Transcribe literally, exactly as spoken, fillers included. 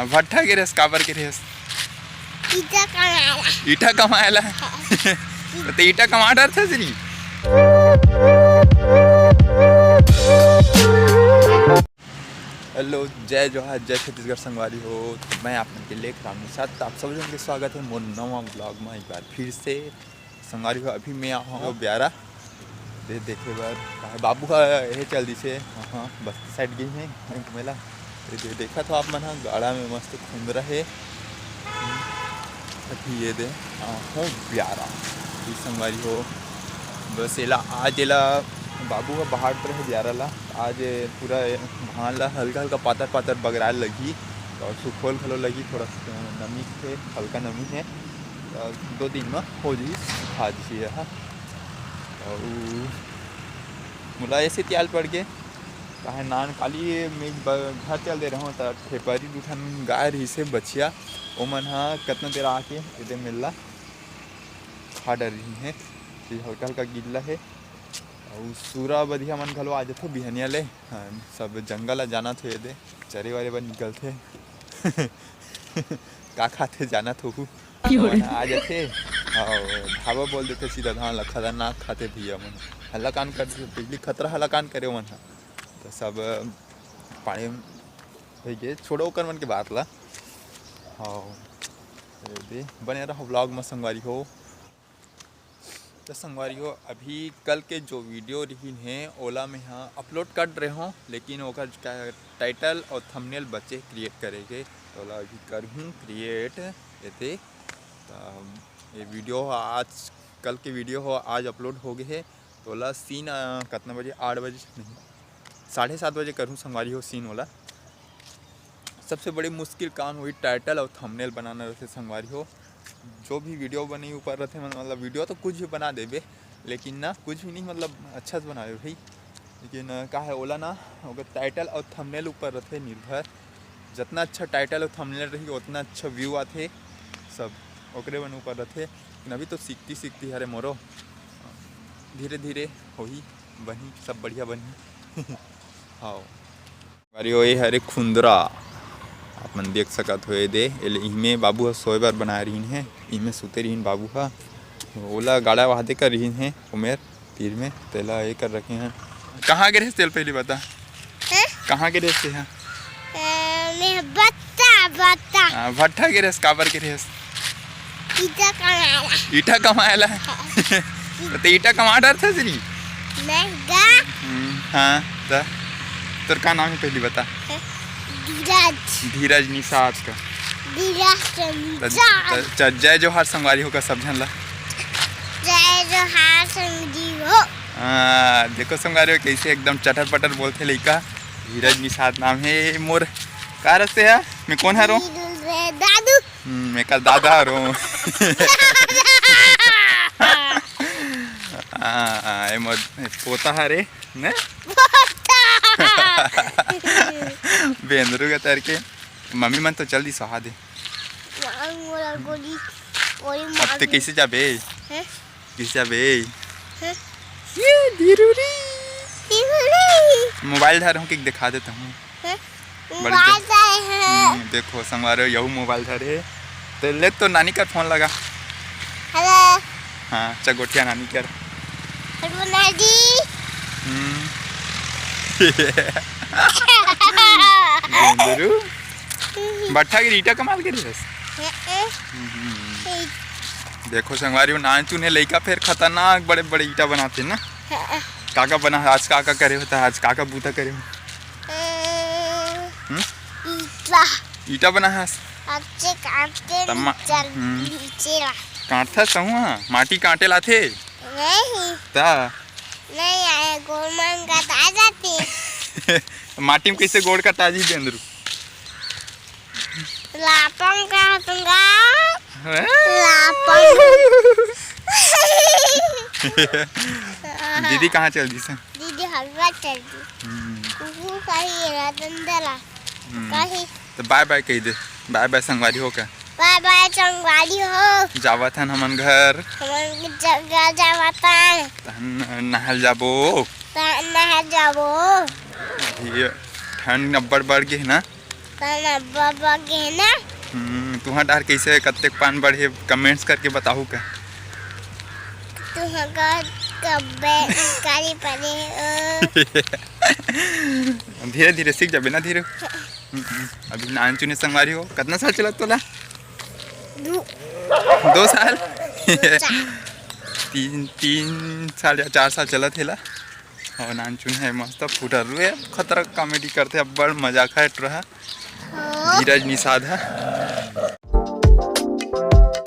भट्ठा गे रेहेस, काबर गे रेहेस? ईटा कमाए ला। ईटा कमाए ला? ते ईटा कमा डरथस री? हेलो, जय जोहार, जय छत्तीसगढ़ संगवारी हो। मैं आप मन के लेख राम निषाद, आप सब झन के स्वागत है मोर नवा vlog में एक बार फिर से। संगवारी हो, अभी मैं आया हूँ ब्यारा दे देखे बर। काहे बाबू ह एहे चल दिसे, हाँ, हाँ, बस्ती side गे हे घूमे ला। ये दे, देखत हो आप मन ह, गाड़ा में मस्त खुंदरा हे। अभी ये दे, हाँ, हो ब्यारा, ये संगवारी हो। बस एला आज एला बाबू ह बाहर रहे ब्यारा ला। आज पूरा धान ला हल्का हल्का पातर पातर बगराए लगही और सुखोल घलो लगही, थोड़ा नमी हे, हल्का नमी हे। अ, दो दिन में हो जही, सुखा जही ह। अउ मोला ऐसे तियाल पड़ गे, काहे नान काली मैं ब-, घर चल दे रहूँ, त ठेपरी दू ठन गाय रहिसे बछिया, ओमन ह कतना देर आके एदे मेला खा डर रही हैं। ये हल्का हल्का गिल्ला है, अउ सूरा बधिया मन घलो आ जथे बिहनिया ले। हाँ, सब जंगल ला जानत हो एदे, चरे वारे बर निकलथे। का खाथे जानत होहू? की होय? आ जाथे। अउ ढाबा बोल देथे सीधा धान ला, खतरनाक खाथे भैया मन। हल्ला कान कर देथे, बिजली खतरा हल्ला कान करे मन ह। तो सब पानी होई गे, छोड़ो ओकर मन के बात ला। हाँ, ये दे, बने रहो vlog में संगवारी हो। तो संगवारी हो, अभी कल के जो video रहिन हे, ओला मैं ह upload कर रहे हों, लेकिन ओकर का title और thumbnail बचे create करे के, तो ओला अभी करहूँ create एते। तो ये video ह आज, कल के video ह आज upload हो गए हे, तो ओला scene, अ, कतना बजे, आठ बजे नहीं, साढ़े सात बजे करहूँ संगवारी हो scene ओला। सबसे बड़ी मुश्किल काम वही title और thumbnail बनाना रहथे संगवारी हो। जो भी video बने ऊपर रहथे, मतलब video तो कुछ भी बना देबे, लेकिन ना कुछ भी नहीं, मतलब अच्छा से बनावे भाई। लेकिन, अ, का है ओला ना, ओकर title और thumbnail ऊपर रहथे निर्भर। जितना अच्छा title और thumbnail रही उतना अच्छा view आथे, सब ओकरे मन ऊपर रहथे। लेकिन अभी तो सीखती सीखती हरे मोरो, धीरे धीरे होही, बनही, सब बढ़िया बनही। हाँ। अरे ओ, ये हरे खुंदरा, आप मन देख सकत हो, ये दे, एले इहमे बाबू ह सोए बर बनाए रहिन हे, इहमे सुते रहिन बाबू ह। ओला गाड़ा वादे कर रहिन हे, ओमेर तीर में, तेला ये कर रखे हैं। कहाँ गे रेहेस तेल पहली बता? हैं? कहाँ गे रेहेस तेहा? अ, मैं बत्ता, बत्ता। हाँ, भट्ठा गे रेहेस, काबर गे रेहेस? ईटा कमाए ला। ईटा कमाए ला? हाँ। तो ईटा कमा डरथस री? नहीं गा। हम्म, हाँ, तो तोर का नाम है पहली बता? हैं? धीरज। धीरज निषाद का। धीरज तो निषाद। तो च-, जय जोहार संगवारी हो का सब झन ला। जय जोहार संगवारी हो। हाँ, देखो संगवारी हो कैसे एकदम चटर पटर बोलथे लइका। धीरज निषाद नाम है मोर। का रस्ते है? मैं कौन हरो? धीरज दादू। हम्म, मैं कल दादा हरो। हाँ, हाँ, ये मोर पोता हरे, ने? पोता। बेंदरू के तर के मम्मी मन तो जल्दी सहा दे। मार मोला गोली, गोली अब मार ते दे। कैसे जाबे? हैं? कैसे जाबे? हैं? ये धीरूरी। धीरूरी। मोबाइल धर हूँ कि दिखा देता हूँ। हैं? बड़ी मोबाइल दे-, धरे हैं। हम्म, देखो संगवारी हो, यहू मोबाइल धरे। तो ले तो नानी कर फोन लगा। हेलो। हाँ, चगोठिया नानी कर। हेलो नानी। हम्म। बेंदरू। भट्ठा के ईटा कमाल के रेहेस। हैं, हैं। हम्म। देखो संगवारी हो, नानचुन हे लइका, फेर खतरनाक बड़े बड़े ईटा बनाथे ना। हैं। का का बना, आज का का करे होता, आज का का बूता करे हो? हैं। हम्म? ईटा। ईटा बना हस? अच्छे काट के तम्मा-, नीचे, हम्म। नीचे ला। काटथस तहुआ? माटी काटे लाथे? नहीं। ता? नहीं आए, गोड़ मन कटा जाती। माटी में कैसे गोड़ कटा जी बेंदरू? लापंग का हतंगा। हैं? लापंग। दीदी कहाँ चल दी से? दीदी हलवा चल दी। हम्म। कुकुर कही रतन दला। हम्म। कही। तो bye bye कही दे। Bye bye संगवारी हो का? Bye bye संगवारी हो। जावत हन हमन घर। हमन जगह जावत हन। तहन नहर जाबो। तहन नहर जाबो। ये ठंड अब्बड़ बढ़ गे हे ना? पान अब्बड़ बढ़ गे ना। हम्म, तुंहर डाहर कइसे, कतेक पान बढ़े, comments करके बताहू का? तुंहर का कब्बे कारी पड़े हो। धीरे धीरे सीख जाबे ना, धीरे। हम्म, अभी नानचुन ए संगवारी हो। कतना साल चलत तोला? दू। दो साल? दो साल। तीन, तीन साल या चार साल चलत हे ला। अउ नानचुन हे मस्त फुटरू हे, खतरा comedy करथे, अब्बड़ मजाक हे टुरा। हो। धीरज निषाद हे।